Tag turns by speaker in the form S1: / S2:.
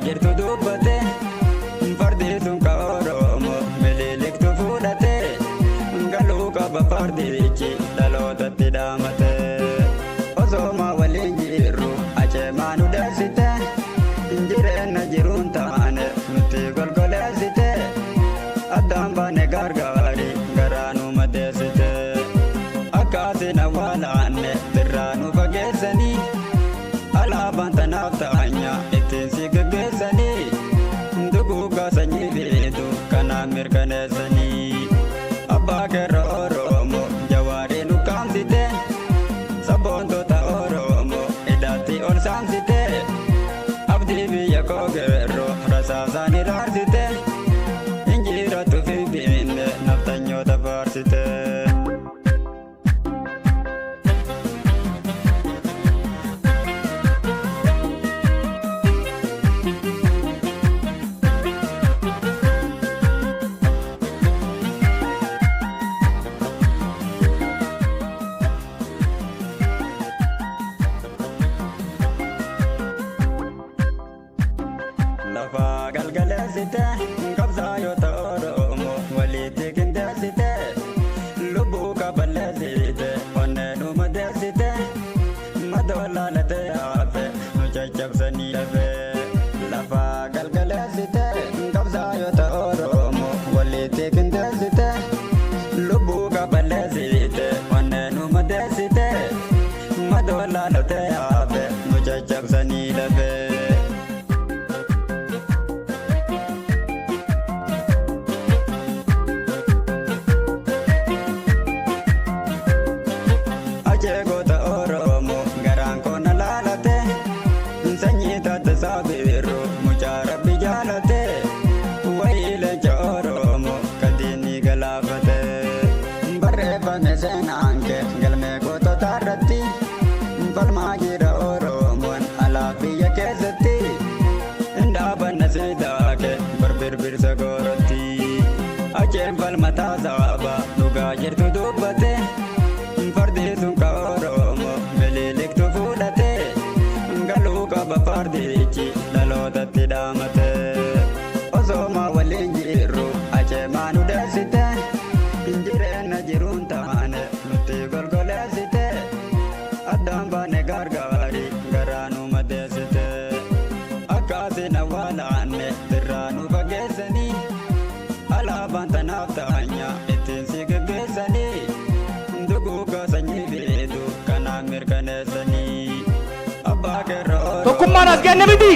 S1: jirtu dubbate. Fardi sun ka Oromoo Miniliktu fuudhate. Galuu qaba fardichi dhalootatti dhaamate. Osooma waliin jirru aceemaa nu deessite. Jireenya jiruun taane nutti golgoleessite. Addaan baane gargaari garaa nu madeessite. Akkaatiin awwaalaanne tirraa nu fageessanii. Alaabaan tanaaf ta'anya ittiin si geggeessanii. Duguuggaa sanyii fiitu kanaan mirkaneessanii. Abbaa keerra Oromoo Jawaarii nu kaamsite. Sabboontota Oromoo hidhaatti ol saamsite. Abdii biyya koo geerroo rasaasaan iraarsite. Injirattu finfinne naftanyoota faarsite. Lafa galgaleessite qabsaayota Oromoo walitti qindeessite, lubbuu kaballeessite, onnee nu madeessite, madoolaalate hafe nu caccabsanii hafe. Lafa galgaleessite qabsaayota Oromoo walitti qindeessite, lubbuu kaballeessite, onnee nu madeessite, madoolaalate hafe nu caccabsanii lafe. Ajeegota Oromoo garaan koo na laalate, sanyii taate saabiru mucaa rabbi jaalate, wayii leenca Oromoo kadiinni galaafate. Barreeffame seenaan kee galmee gootota irratti, falmaa jira Oromoon alaa biyya keessatti, hin dhaabanne siidaa kee barbirbirsa goorotti. Acheen falmataa saaba dhugaa jirtu dubbate. Fardi sun ka Oromoo Miniliktu fuudhate. Galuu qaba fardichi dhalootatti dhaamate. Osooma waliin jirru aceemaa nu deessite. Jireenya jiruun taane nutti golgoleessite. Addaan baane gargaari garaa nu madeessite. Akkaatiin awwaalaanne tirraa nu fageessanii. Alaabaan tanaaf ta'anya ittiin si geggeessanii. Duguuggaa sanyii fiitu kanaan mirkaneessanii. Abbaa keerra Oromoo
S2: Tokkummaan as genne miti.